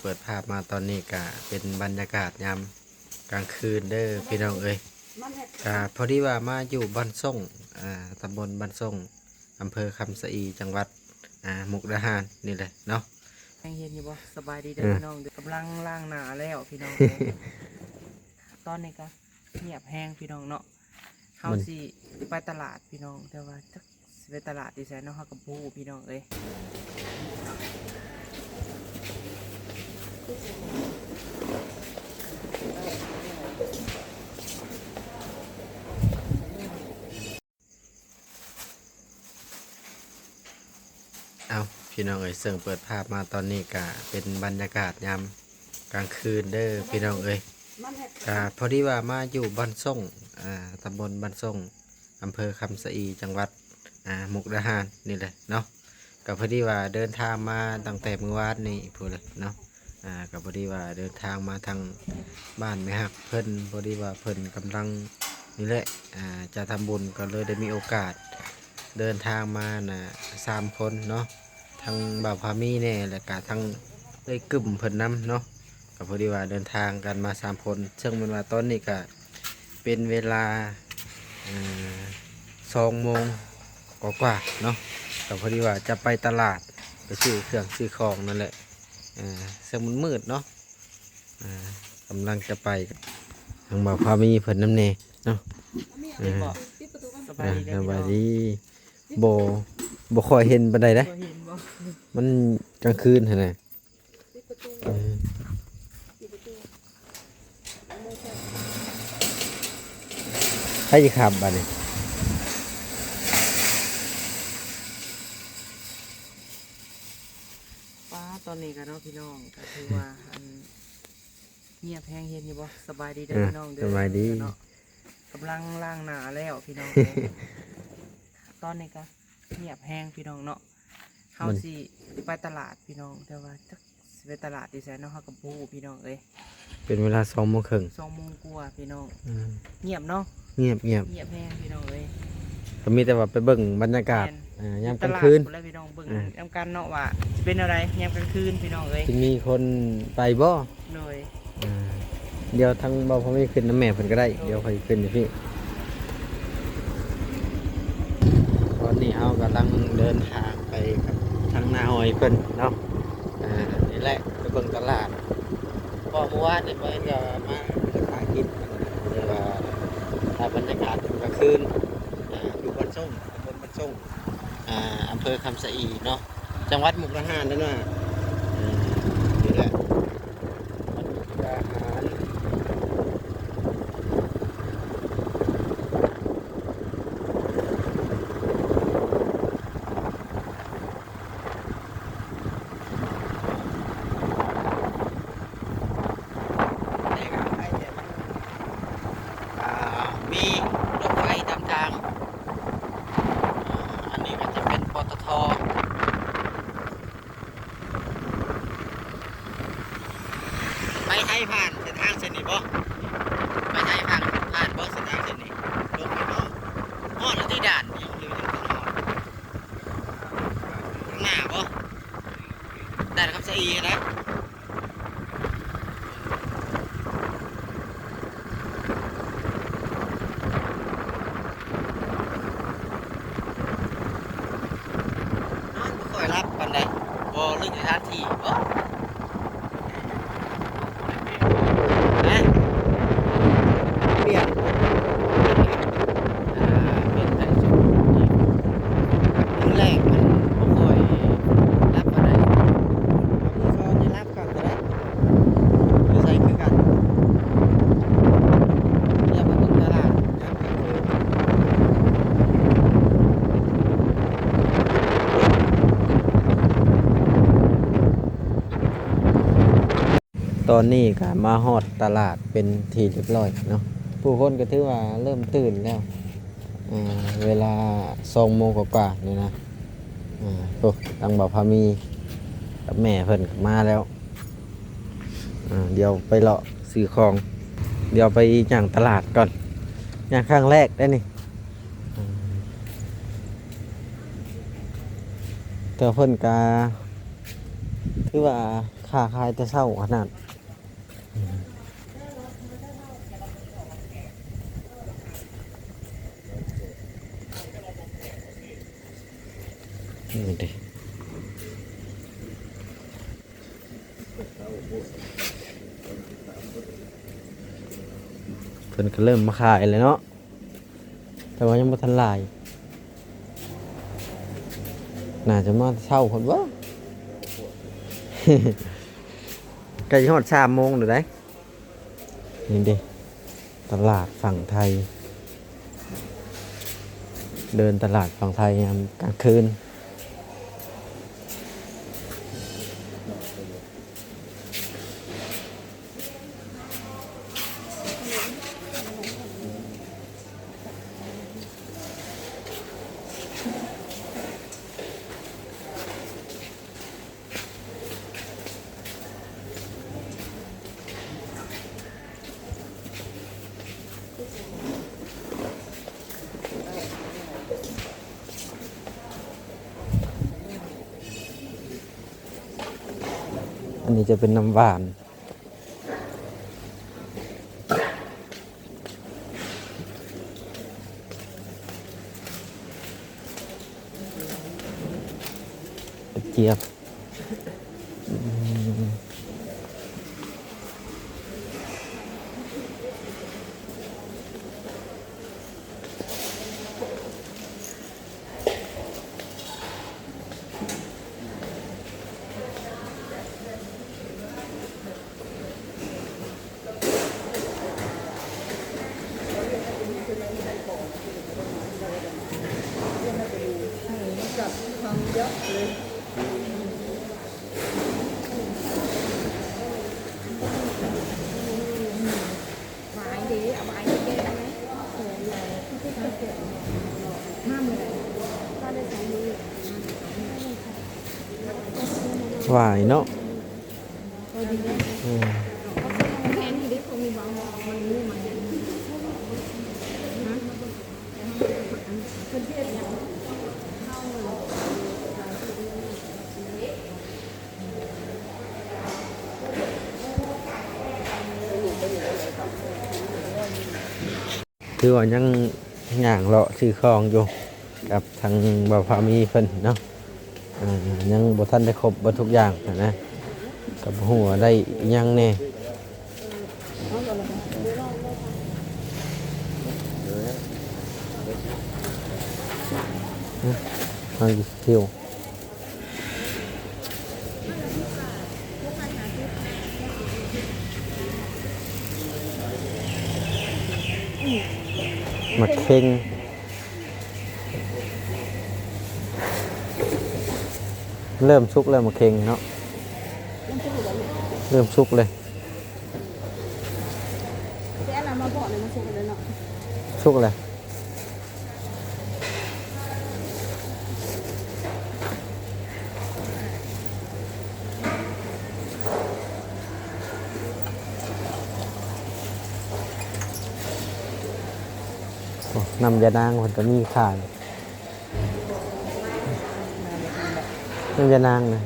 ເປີດພາບມາຕອນນີ້ກະເປັນບັນຍາກາດຍາມກາງຄືນເດີພີ່ນ້ອງເອີຍ. ກະພໍດີວ່າມາຢູ່ບ້ານສົງ ອ່າ ຕຳບົນບ້ານສົງ ອຳເພີຄຳສະອີ ຈັງຫວັດ ອ່າ ມຸກດາຫານນີ້ແຫຼະເນາະ. ຍັງເຫັນຢູ່ບໍ່? ສະບາຍດີເດີ ເອີ ພີ່ນ້ອງເດີ. ກຳລັງລ້າງໜ້າແລ້ວພີ່ນ້ອງເອີຍ. ຕອນນີ້ກະງຽບແຮງພີ່ນ້ອງເນາະ. ເຮົາ ມັນ ຊິໄປຕະຫຼາດພີ່ນ້ອງ ແຕ່ວ່າຈັກຊິໄປຕະຫຼາດຢູ່ໃສເນາະ ເຮົາກໍບໍ່ຮູ້ພີ່ນ້ອງເອີຍ. ເອົ້າ ພີ່ນ້ອງເອີຍ ເຊິ່ງເປີດພາບມາຕອນນີ້ກະເປັນບັນຍາກາດຍາມກາງຄືນເດີພີ່ນ້ອງເອີຍ. ກະພໍດີວ່າມາຢູ່ບ້ານສົງ ອ່າ ຕຳບົນບ້ານສົງ ອຳເພີຄຳສະອີ ຈັງຫວັດ ອ່າ ມຸກດາຫານນີ້ແຫຼະເນາະ. ກະພໍດີວ່າເດີນທາງມາຕັ້ງແຕ່ມື້ວານນີ້ພຸ້ນແຫຼະເນາະ. ອ່າ ກໍພໍດີວ່າເດີນທາງມາທາງບ້ານແມ່ຮັກເພິ່ນ ພໍດີວ່າເພິ່ນກຳລັງນີ້ແຫຼະ ອ່າ ຈະທຳບຸນ ກໍເລີຍໄດ້ມີໂອກາດເດີນທາງມານະ ສາມຄົນເນາະ ທັງບ່າວພາມີແດ່ ແລ້ວກະທັງເອື້ອຍກຶ້ມເພິ່ນນຳເນາະ. ກໍພໍດີວ່າເດີນທາງກັນມາສາມຄົນ ເຊິ່ງແມ່ນວ່າຕອນນີ້ກະເປັນເວລາ ອ່າ ສອງໂມງກວ່າໆເນາະ. ກໍພໍດີວ່າຈະໄປຕະຫຼາດ ໄປຊື້ເຄື່ອງຊື້ຂອງນັ້ນແຫຼະ. ເອີ ເຊິ່ງມັນມືດເນາະ ເອີ ກຳລັງຈະໄປ ທາງບ່າວພາມີເພິ່ນນຳແດ່ເນາະ. ເອີ ສະບາຍດີເດີ ເອີ ສະບາຍດີ. ບໍ່ ບໍ່ຄ່ອຍເຫັນປານໃດເດ້ ບໍ່ເຫັນບໍ່ ມັນກາງຄືນຫັ້ນນະ. ເອີ ໃຜຊິຂັບບາດນີ້? ປ້າ ຕອນນີ້ກະເນາະພີ່ນ້ອງ ກະຖືວ່າ ອັນ ງຽບແຮງ ເຫັນຢູ່ບໍ່? ສະບາຍດີເດີ ເອີ ພີ່ນ້ອງເດີ ສະບາຍດີເນາະ. ກຳລັງລ້າງໜ້າແລ້ວພີ່ນ້ອງເອີຍ. ຕອນນີ້ກະງຽບແຮງພີ່ນ້ອງເນາະ. ເຮົາ ມັນ ຊິໄປຕະຫຼາດພີ່ນ້ອງ ແຕ່ວ່າຈັກຊິໄປຕະຫຼາດຢູ່ໃສເນາະ ເຮົາກໍບໍ່ຮູ້ພີ່ນ້ອງເອີຍ. ເປັນເວລາສອງໂມງເຄິ່ງ ສອງໂມງກວ່າພີ່ນ້ອງ. ອືມ ງຽບເນາະ ງຽບ ງຽບ ງຽບແຮງພີ່ນ້ອງເອີຍ. ກໍມີແຕ່ວ່າໄປເບິ່ງບັນຍາກາດ ແມ່ນ ເອີ ຍາມກາງຄືນ ຢູ່ຕະຫຼາດພຸ້ນແຫຼະພີ່ນ້ອງ ເບິ່ງ ເອີ ນຳກັນເນາະວ່າຊິເປັນແນວໃດຍາມກາງຄືນພີ່ນ້ອງເອີຍ. ຊິມີຄົນໄປບໍ່? ໂດຍ ອ່າ ດຽວທາງບ່າວພາມີຂຶ້ນນຳແມ່ເພິ່ນກໍໄດ້ ໂດຍ ດຽວຂ້ອຍຂຶ້ນຢູ່ພີ້. ຕອນນີ້ເຮົາກຳລັງເດີນທາງໄປກັບທາງນ້າອ້ອຍເພິ່ນເນາະ. ອ່າ ນີ້ແຫຼະ ໄປເບິ່ງຕະຫຼາດ ເພາະເມື່ອວານນີ້ເພິ່ນກໍມາຂາຍກິນ ແຕ່ວ່າຖ້າບັນຍາກາດກາງຄືນ ອ່າ ຢູ່ບ້ານສົງ ຕຳບົນບ້ານສົງ ອ່າ ອຳເພີຄຳສະອີເນາະ ຈັງຫວັດມຸກດາຫານນັ້ນນະ. ເອີ ນີ້ແຫຼະ ມັນມີອາຫານ ອ່າ ມີລົດໄຟນຳທາງ. ອ່າ ອັນນີ້ກໍຈະເປັນ ປຕທ. ໄປໄທຜ່ານເສັ້ນທາງເສັ້ນນີ້ບໍ່? ໄປໄທຜ່ານ ຜ່ານບໍ່ເສັ້ນທາງເສັ້ນນີ້? ລົງໄປເນາະ ຮອດແລ້ວຕິດ່ານ ຍັງ ຫຼືຍັງບໍ່ຮອດ? ຂ້າງໜ້າບໍ່? ດ່ານຄຳສະອີຫັ້ນນະ. ນອນບໍ່ຄ່ອຍຫຼັບປານໃດ ບໍ່ລຶກສະຖານທີ່ບໍ່? ຮະ? ປ່ຽນ ອ່າ ປ່ຽນໃສ່ຊຸດອີກ. ມື້ແລກມັນບໍ່ຄ່ອຍຫຼັບປານໃດ ມື້ສອງນີ້ຫຼັບ ກັນກໍໄດ້ ຢູ່ໃສຄືກັນ ຢາກໄປເບິ່ງຕະຫຼາດຍາມກາງຄືນ. ຕອນນີ້ກໍມາຮອດຕະຫຼາດເປັນທີ່ຮຽບຮ້ອຍເນາະ ຜູ້ຄົນກໍຖືວ່າເລີ່ມຕື່ນແລ້ວ. ອ່າ ເວລາສອງໂມງກວ່າໆນີ້ນະ. ອ່າ ໂອ້ ທາງບ່າວພາມີກັບແມ່ເພິ່ນກໍມາແລ້ວ. ອ່າ ດຽວໄປເລາະຊື້ຂອງ ດຽວໄປຍ່າງຕະຫຼາດກ່ອນ ຍ່າງຄັ້ງແລກໄດ໋ນີ້. ອ່າ ແຕ່ເພິ່ນກະຖືວ່າ ຄ້າຂາຍແຕ່ເຊົ້າຂະໜາດ. ນີ້ເດ້ ເພິ່ນກໍເລີ່ມມາຂາຍແລ້ວເນາະ ແຕ່ວ່າຍັງບໍ່ທັນຫຼາຍ ໜ້າຈະມາເຊົ້າພຸ້ນບໍ? ໃກ້ຮອດສາມໂມງແລ້ວໃດ໋. ນີ້ເດ້ ຕະຫຼາດຝັ່ງໄທ ເດີນຕະຫຼາດຝັ່ງໄທຍາມກາງຄືນ. ອັນນີ້ຈະເປັນນ້ຳຫວານ ກະຈຽບ. ຫວາຍເນາະ. ເອີ ຖືວ່າຍັງຍ່າງເລາະຊື້ຂອງຢູ່ກັບທາງບ່າວພາມີເພິ່ນເນາະ. ອ່າ ຍັງບໍ່ທັນໄດ້ຄົບເບິດທຸກຢ່າງຫັ້ນນະ ກໍບໍ່ຮູ້ວ່າໄດ້ອີ່ຫຍັງແດ່. ເຮົາຢູ່ທິວ ໝາກເຂັງ ເລີ່ມສຸກແລ້ວໝາກເຂັງເນາະ ເລີ່ມສຸກແລ້ວ. ແຕ່ອັນນັ້ນມາເບາະນີ້ມັນສຸກແລ້ວເນາະ ສຸກແລ້ວ. ໂອ້ ນ້ຳຢານາງເພິ່ນກໍມີຂາຍ ນ້ຳຢານາງນະ.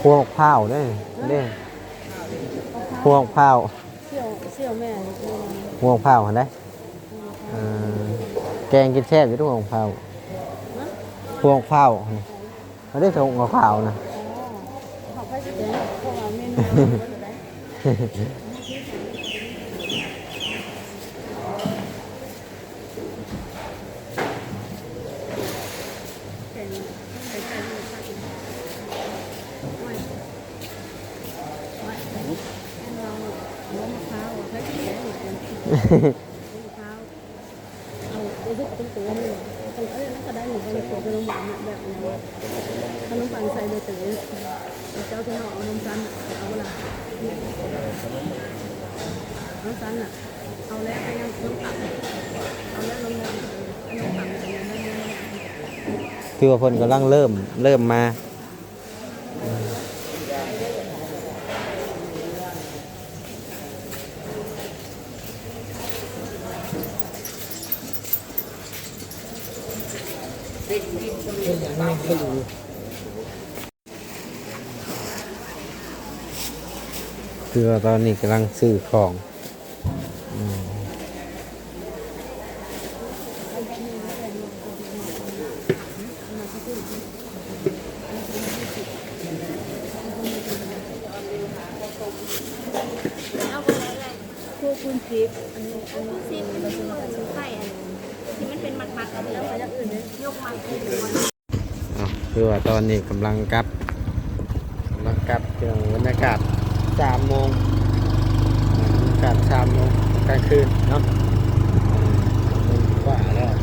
ຫົວບັກພ້າວເດ້ ເດ້ ຫົວບັກພ້າວ ຫົວບັກພ້າວຫັ້ນເດ້. ເອີ ແກງກິນແຊບຢູ່ ຫົວບັກພ້າວ ຫົວບັກພ້າວຫັ້ນ. ອັນນີ້ ຖົງຂາວໆນະ ເອົາ ເອົາເຮັດເປັນໂຕນີ້ ເອີ ມັນກໍໄດ້ຢູ່ ເຂົາເຮັດຂອງຂະໜົມຫວານນະ ແບບນີ້ ຂະໜົມປັງໃສ່ໃບເຕີຍ ເຈົ້າຊິເອົາ ເອົານົມຊັ້ນ ເອົາບໍ່ລະ? ເອົາຊັ້ນນະ ເອົາແລ້ວໄປນຳນົມປັງ ເອົາແລ້ວລົງໃນໃບເຕີຍ ເອົານົມປັງໃສ່ໃນນັ້ນ ຖືວ່າເພິ່ນກຳລັງເລີ່ມ ເລີ່ມມາ. ຄືວ່າຕອນນີ້ກຳລັງຊື້ຂອງ ພວກຄຸນທິບ ອັນນີ້ ອັນນີ້ ຊິບ ອັນນີ້ ຊິບໄປ ອັນທີ່ມັນເປັນມັດໆ ອັນນີ້ ຍົກມາໃຫ້ເບິ່ງກ່ອນ. ເອົາ ຄືວ່າຕອນນີ້ກຳລັງກັບ ກຳລັງກັບ ເຊິ່ງບັນຍາກາດສາມໂມງ ບັນຍາກາດສາມໂມງກາງຄືນເນາະ ເອີ ກວ່າແລ້ວ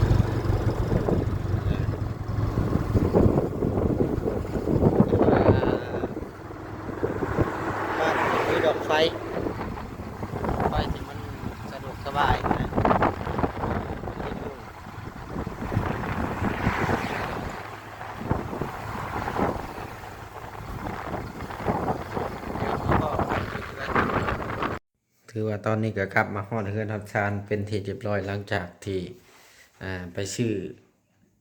ບ້ານມີດອກໄຟ ໄຟທີ່ມັນສະດວກສະບາຍນະ. ຖືວ່າຕອນນີ້ກໍກັບມາຮອດເຮືອນຮອດຊານເປັນທີ່ຮຽບຮ້ອຍ ຫຼັງຈາກທີ່ ອ່າ ໄປຊື້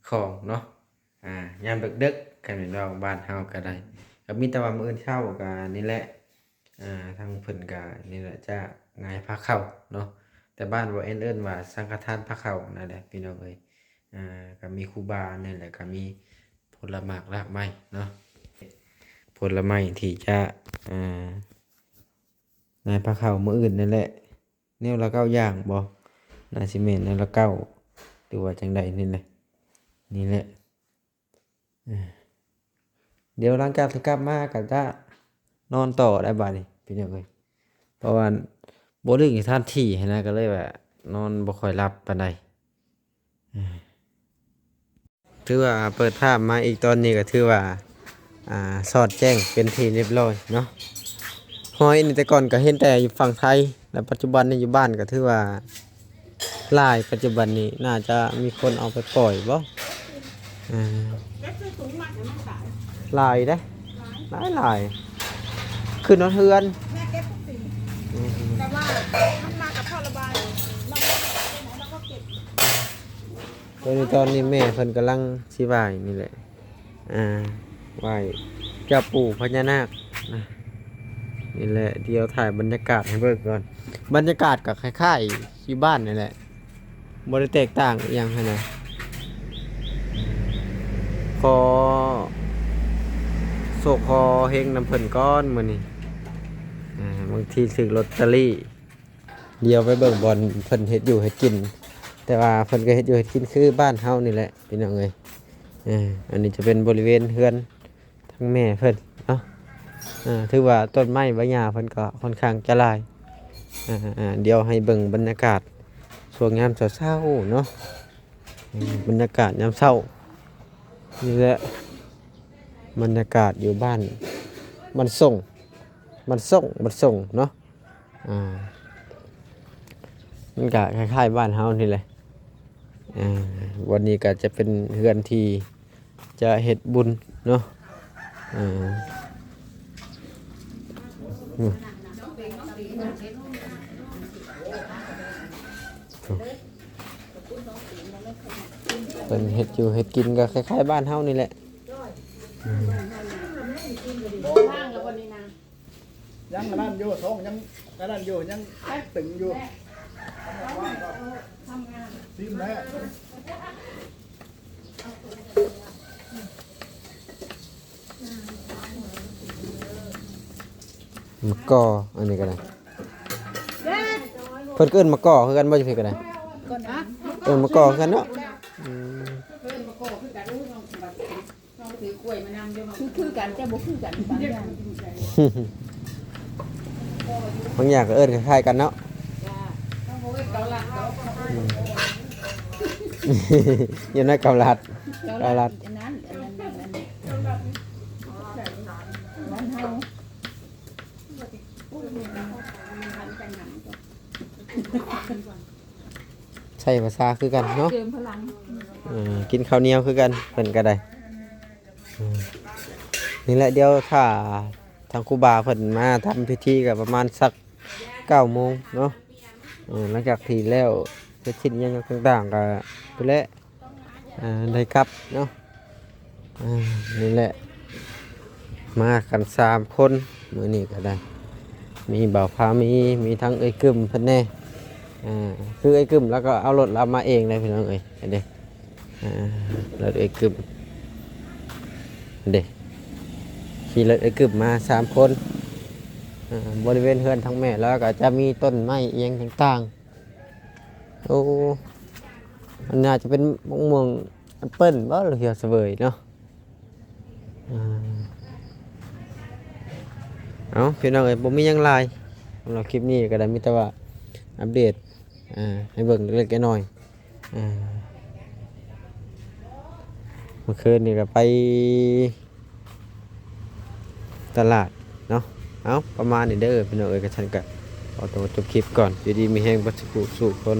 ຂອງເນາະ ອ່າ ຍາມເດິກໆ ຄັນແມ່ນເວົ້າບ້ານເຮົາກໍໄດ້ ກໍມີແຕ່ວ່າມື້ອື່ນເຊົ້າກໍນີ້ແຫຼະ ອ່າ ທາງເພິ່ນກະນີ້ແຫຼະ ຈະງາຍພາເຂົ້າເນາະ ແຕ່ບ້ານບໍ່ແອນເອີ້ນວ່າສັງຄະທານພາເຂົ້ານັ້ນແຫຼະ ພີ່ນ້ອງເອີຍ. ອ່າ ກະມີຄູບານີ້ແຫຼະ ກະມີຜົນລະໝາກລາກໄມ້ເນາະ ຜົນລະໄມ້ທີ່ຈະ ອ່າ ງາຍພາເຂົ້າມື້ອື່ນນັ້ນແຫຼະ ແນວລະເກົ້າຢ່າງບໍ່ ໜ້າຊິແມ່ນແນວລະເກົ້າ ຫຼືວ່າຈັ່ງໃດນີ້ແຫຼະ ນີ້ແຫຼະ. ເອີ ດຽວຫຼັງຈາກທີ່ກັບມາກໍຈະນອນຕໍ່ໄດ້ບາດນີ້ພີ່ນ້ອງເອີຍ ເພາະວ່າບໍ່ລຶກສະຖານທີ່ຫັ້ນນະ ກໍເລີຍວ່ານອນບໍ່ຄ່ອຍຫຼັບປານໃດ. ເອີ ຖືວ່າເປີດພາບມາອີກຕອນນີ້ກໍຖືວ່າ ອ່າ ສອດແຈ້ງເປັນທີ່ຮຽບຮ້ອຍເນາະ. ຫອຍນີ້ແຕ່ກ່ອນກໍເຫັນແຕ່ຢູ່ຝັ່ງໄທ ແລະ ປັດຈຸບັນນີ້ຢູ່ບ້ານກໍຖືວ່າຫຼາຍ ປັດຈຸບັນນີ້ໜ້າຈະມີຄົນເອົາໄປປ່ອຍບໍ່? ເອີ ເກັບໃສ່ຖົງມັດໃຫ້ມັນຕາຍ ຫຼາຍເດ້ ຫຼາຍ ຫຼາຍໆ ຂຶ້ນຮອດເຮືອນ ແມ່ເກັບທຸກປີ ອືມ ແຕ່ວ່າມັນມາກັບທໍ່ລະບາຍ ເຮົາເກັບໄປໄຫນເຮົາກໍເກັບ. ໂດຍໃນຕອນນີ້ແມ່ເພິ່ນກຳລັງຊິໄຫວ້ນີ້ແຫຼະ ອ່າ ໄຫວ້ເຈົ້າປູ່ພະຍານາກນະ ນີ້ແຫຼະ ດຽວຖ່າຍບັນຍາກາດໃຫ້ເບິ່ງກ່ອນ ບັນຍາກາດກໍຄ້າຍໆຢູ່ບ້ານນີ້ແຫຼະ ບໍ່ໄດ້ແຕກຕ່າງອີ່ຫຍັງຫັ້ນນະ ຂໍໂຊກຂໍເຮັງນຳເພິ່ນກ່ອນມື້ນີ້ ອ່າ ບາງທີຖືກລອດເຕີຣີ. ດຽວໄປເບິ່ງບ່ອນເພິ່ນເຮັດຢູ່ເຮັດກິນ ແຕ່ວ່າເພິ່ນກໍເຮັດຢູ່ເຮັດກິນຄືບ້ານເຮົານີ້ແຫຼະພີ່ນ້ອງເອີຍ. ເອີ ອັນນີ້ຈະເປັນບໍລິເວນເຮືອນທາງແມ່ເພິ່ນເນາະ ເອີ ຖືວ່າຕົ້ນໄມ້ໃບຫຍ້າເພິ່ນກໍຄ່ອນຂ້າງຈະຫຼາຍ. ເອີ ດຽວໃຫ້ເບິ່ງບັນຍາກາດຊ່ວງຍາມເຊົ້າໆເນາະ ເອີ ບັນຍາກາດຍາມເຊົ້າ ນີ້ແຫຼະ ບັນຍາກາດຢູ່ບ້ານ ບ້ານສົງ ບ້ານສົງ ບ້ານສົງເນາະ. ອ່າ ມັນກະຄ້າຍໆບ້ານເຮົານີ້ແຫຼະ ອ່າ ບ່ອນນີ້ກະຈະເປັນເຮືອນທີ່ຈະເຮັດບຸນເນາະ ອ່າ ເພິ່ນເຮັດຢູ່ເຮັດກິນກໍຄ້າຍໆບ້ານເຮົານີ້ແຫຼະ ອືມ. ຍັງອັນນັ້ນຢູ່ ທ້ອງຍັງອັນນັ້ນຢູ່ ຍັງຕຶງຢູ່ ຊີມແລ້ວ ໝາກກໍ ອັນນີ້ກໍໄດ້ ເພິ່ນກໍເອີ້ນໝາກກໍຄືກັນບໍ່ ຢູ່ພີ້ກໍໄດ້ ເອີ້ນໝາກກໍຄືກັນເນາະ ອືມ. ຄື ຄືກັນ ແຕ່ບໍ່ຄືກັນບາງຢ່າງ ບາງຢ່າງກໍເອີ້ນຄ້າຍໆກັນເນາະ ເຈົ້າ ເຮົາບໍ່ເອີ້ນເກົາລັດດອກ ອືມ ຢ່າງໜ້ອຍເກົາລັດ ເກົາລັດ ເກົາລັດ ອັນນັ້ນ ອັນນັ້ນ ອັນນັ້ນ ບ້ານເຮົາ ໃຊ້ພາສາຄືກັນເນາະ ເຕີມພະລັງ ເອີ ກິນເຂົ້າໜຽວຄືກັນ ເພິ່ນກໍໄດ້ ເອີ ນີ້ແຫຼະ ດຽວຖ້າທາງຄູບາເພິ່ນມາທຳພິທີກໍປະມານສັກເກົ້າໂມງເນາະ ເອີ ຫຼັງຈາກທີ່ແລ້ວເສັດສິ້ນຫຍັງຕ່າງໆກໍພຸ້ນແຫຼະ ອ່າ ໄດ້ກັບເນາະ. ອ່າ ນີ້ແຫຼະ ມາກັນສາມຄົນມື້ນີ້ກໍໄດ້ ມີບ່າວພາມີ ມີທັງເອື້ອຍກຶມເພິ່ນແດ່. ອ່າ ຄືເອື້ອຍກຶມລາວກໍເອົາລົດລາວມາເອງເລີຍພີ່ນ້ອງເອີຍ ເດ້. ອ່າ ລົດເອື້ອຍກຶມເດ້ ຂີ່ລົດເອື້ອຍກຶມມາສາມຄົນ. ອ່າ ບໍລິເວນເຮືອນທາງແມ່ລາວກໍຈະມີຕົ້ນໄມ້ອີ່ຫຍັງຕ່າງໆ. ໂອ້ ມັນໜ້າຈະເປັນມະມ່ວງແອັບເປິ້ນບໍ່ ຫຼືເຂືອສະເຫວີຍເນາະ. ອ່າ ເອົາ ພີ່ນ້ອງເອີຍ ບໍ່ມີຫຍັງຫຼາຍ ສຳລັບຄລິບນີ້ກໍໄດ້ມີແຕ່ວ່າອັບເດດ ອ່າ ໃຫ້ເບິ່ງເລັກໆນ້ອຍໆ. ອ່າ ເມື່ອຄືນນີ້ກໍໄປຕະຫຼາດເນາະ. ເອົາ ປະມານນີ້ເດີພີ່ນ້ອງເອີຍ ກະຊັ້ນກະຂໍຕົວຈົບຄລິບກ່ອນ. ຢູ່ດີມີແຮງເບິດສູ່ຜູ້ສູ່ຄົນ.